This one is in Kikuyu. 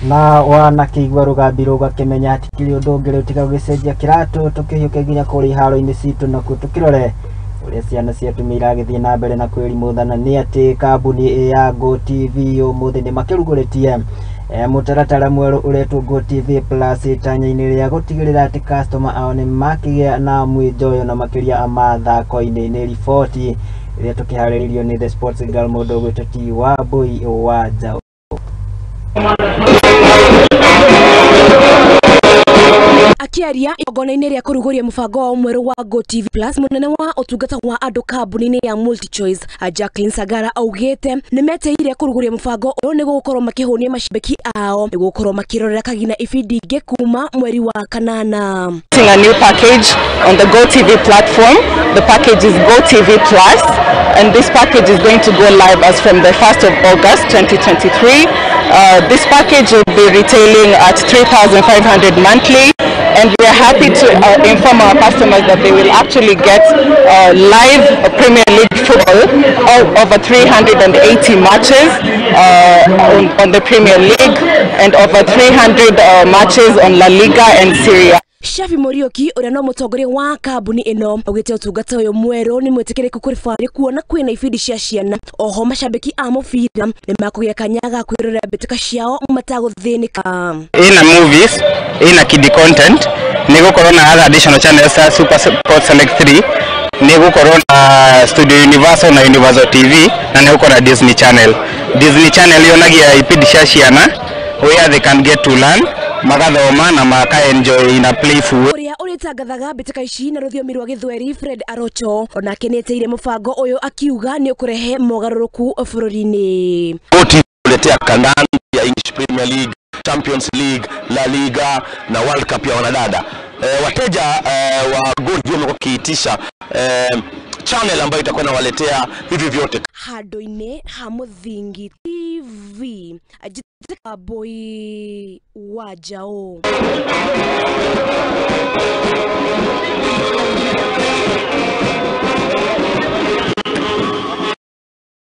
Na wanakĩigua rũgambi rũgakĩmenya hatikĩrĩ ũndũ ũngĩ rĩu tiga gũgĩcenjia kĩratũ tũkĩhiũke nginya kũrĩa iharo-inĩ citũ nakuo tũkĩrore ũrĩa ciana cia atumia iragĩthiĩ na mbere na kwĩrimũthana. Nĩ atĩ kambuni ya GOtv ũmũthĩ nĩ makĩrugũrĩtie mũtaratara mwerũ ũretwo GOtv Plus itanya-inĩ rĩa gũtigĩrĩra atĩ customer ao nĩ makĩgĩa na mwĩnjoyo na makĩria mathako-inĩ. Nĩ riboti ĩrĩa tũkĩharĩrĩirio nĩ The Sports Girl mũndũ ũgwĩtwo T Wambui wa Njaũ. Akiaria igongona-inĩ rĩa kũrugũria mũbango wa mwerũ wa GOtv Plus, mũnene wa ũtungata wa andũ kambuni-inĩ ya MultiChoice Jacqueline Sagara augĩte nĩmeteire kũrugũria mũbango ũyũ nĩguo gũkorwo makĩhũnia macambĩki ao nĩguo gũkorwo makĩrorera kagina ibindi ingĩ kuma mweri wa kanana. A new package on the GOtv platform. The package is GOtv Plus, and this package is going to go live as from the 1st of August 2023. This package will be retailing at 3,500 monthly, and we are happy to inform our customers that they will actually get live Premier League football, over 380 matches on the Premier League, and over 300 matches on La Liga and Serie A. Shafi Morioki ũrĩa no mũtongoria wa kambuni ĩno augĩte ũtungata ũyũ mwerũ nĩ mwĩtĩkĩrĩku kũrĩ bamĩrĩ kuona kwĩna ibindi cia ciana. Oho macambĩki a mũbira nĩ makũgĩa kanya ga kwĩrorera mbĩtĩka ciao matagũthĩnĩka. Ina movies, ina kid content, nĩ gũkorwo na other additional channels ta Super Sport Select 3, nĩ gũkorwo na Studio Universal na Universal TV, na nĩ gũkorwo na Disney Channel. Disney Channel yonagia ibindi cia ciana where they can get to learn, magathoma na maka enjoy in a playful way. Ũrĩa ũrĩtangathaga mbĩtĩka ici na rũthiomi rwa Gĩthweri Fred Arocho onake nĩeteire mũbango ũyũ akiuga nĩ ũkũrehe mogarũrũku bũrũri-inĩ. Kuletea kandanda ya English Premier League, Champions League, La Liga na World Cup ya wanadada. Wateja wa GOtv wamekuwa wakiitisha channel ambayo itakuwa inawaletea hivi vyote. Handũ-inĩ ha Mũthingi TV, Ajiteka Boy wa Njaũ.